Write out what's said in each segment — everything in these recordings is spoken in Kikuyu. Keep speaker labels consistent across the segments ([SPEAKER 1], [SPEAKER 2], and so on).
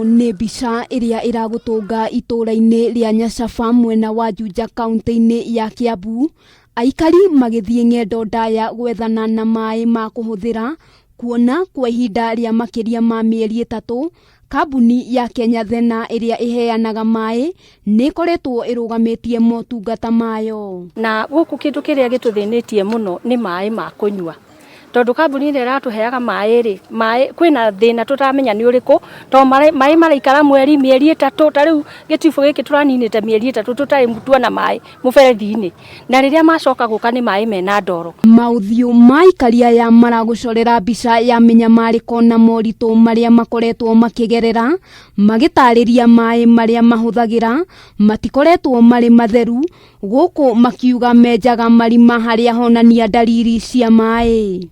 [SPEAKER 1] Ĩno nĩ mbica ĩrĩa ĩragũtũnga itũũra-inĩ rĩa Nyacaba mwena wa Juja kaunti-inĩ ya Kiambu, aikari magĩthiĩ ng'endo ndaya gwethana na maĩ ma kũhũthĩra, kuona kwa ihinda rĩa makĩria ma mĩeri ĩtatũ, kambuni ya Kenya Thena ĩrĩa ĩheanaga maĩ nĩ ĩkoretwo ĩrũgamĩtie motungata mayo.
[SPEAKER 2] Na gũkũ kĩndũ kĩrĩa gĩtũthĩnĩtie mũno nĩ maĩ ma kũnyua. Tondũ kambuni ĩrĩa ĩratũheaga maĩ rĩ, maĩ kwĩna thĩna tũtaramenya nĩ ũrĩkũ, tondũ maĩ maraikara mweri, mĩeri ĩtatũ, ta rĩu gĩtibũ gĩkĩ tũraninĩte mĩeri ĩtatũ tũtarĩ tuona maĩ mũberethi-inĩ, na rĩrĩa macoka gũka nĩ maĩ mena ndoro.
[SPEAKER 1] Maũthiũ ma aikari aya maragũcorera mbica ya mĩnyamarĩko na moritũ marĩa makoretwo makĩgerera, magĩtarĩria maĩ marĩa mahũthagĩra matikoretwo marĩ matheru, Gũkũ makiuga menjaga marima harĩa honania ndariri cia maĩ.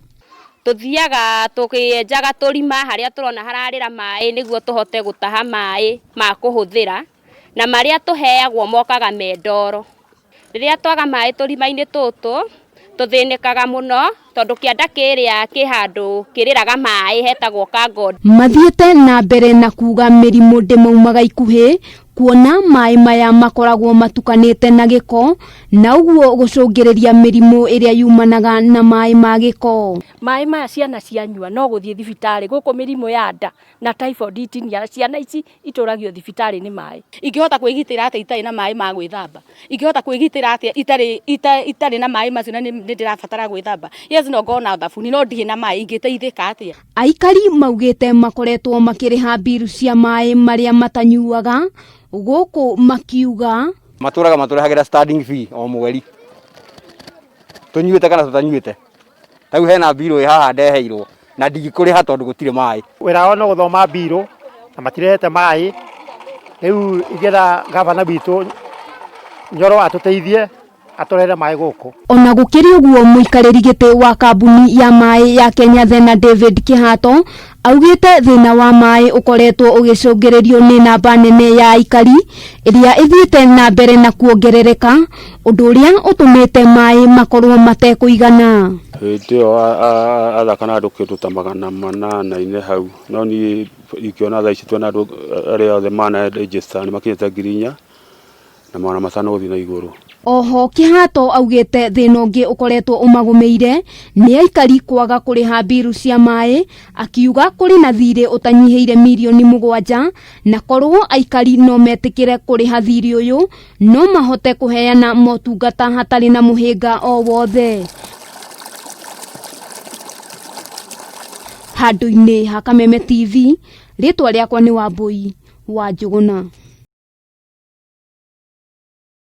[SPEAKER 3] Tũthiaga tũkĩenjaga tũrima harĩa tũrona hararĩra maĩ nĩguo tũhote gũtaha maĩ ma kũhũthĩra, na marĩa tũheagwo mokaga me ndoro. Rĩrĩa twaga maĩ tũrima-inĩ tũtũ, tũthĩnĩkaga mũno tondũ kĩanda kĩrĩa kĩ handũ kĩrĩraga maĩ hetagwo Kangondo.
[SPEAKER 1] Mathiĩte na mbere na kuga mĩrimũ ndĩmaumaga ikuhĩ kuona maĩ maya makoragwo matukanĩte na gĩko na ũguo gũcũngĩrĩria mĩrimũ ĩrĩa yumanaga na maĩ ma gĩko.
[SPEAKER 2] Maĩ maya ciana cianyua no gũthiĩ thibitarĩ, gũkũ mĩrimũ ya nda na typhoid itinia, ciana ici itũragio thibitarĩ nĩ maĩ.
[SPEAKER 4] Ingĩhota kwĩgitĩra atĩa itarĩ na maĩ ma gwĩthamba? Ingĩhota kwĩgitĩra atĩa itarĩ itarĩ na maĩ macio na nĩ ndĩrabatara gwĩthamba? Yes, no ngorwo na thabuni no ndirĩ na maĩ, ingĩteithĩka atĩa?
[SPEAKER 1] Aikari maugĩte makoretwo makĩrĩha mbiru cia maĩ marĩa matanyuaga, gũkũ makiuga
[SPEAKER 5] Matũraga matũrehagĩra standing fee o mweri tũnyuĩte kana tũtanyuĩte. Rĩu hena mbirũ ĩ haha ndeheirwo na ndingĩkũrĩha tondũ gũtirĩ maĩ.
[SPEAKER 6] Wĩra wao no gũthoma mbirũ na matirehete maĩ. Rĩu ingĩenda gavana witũ Nyoro atũteithie atũrehere maĩ gũkũ.
[SPEAKER 1] Ona gũkĩrĩ ũguo mũikarĩri gĩtĩ wa kambuni ya maĩ ya Kenya Thena David Kĩhato augĩte thĩna wa maĩ ũkoretwo ũgĩcũngĩrĩrio nĩ namba nene ya aikari ĩrĩa ĩthiĩte na mbere na kuongerereka ũndũ ũrĩa ũtũmĩte maĩ makorwo matekũigana.
[SPEAKER 7] Hĩndĩ ĩyo athaka na andũ kĩndũ ta 800-inĩ hau, no niĩ ingĩona thaa ici twĩna andũ arĩa othe mana register nĩ makinyĩte 4500 gũthiĩ na igũrũ.
[SPEAKER 1] Oho Kĩhato augĩte thĩna ũngĩ ũkoretwo ũmagũmĩire nĩ aikari kwaga kũrĩha mbiru cia maĩ, akiuga kũrĩ na thirĩ ũtanyihĩire mirioni 7 na korwo aikari no metĩkĩre kũrĩha thirĩ ũyũ no mahote kũheana motungata hatarĩ na mũhĩnga o wothe. Handũ-inĩ ha Kameme TV, rĩtwa rĩakwa nĩ Wambui wa Njũgũna.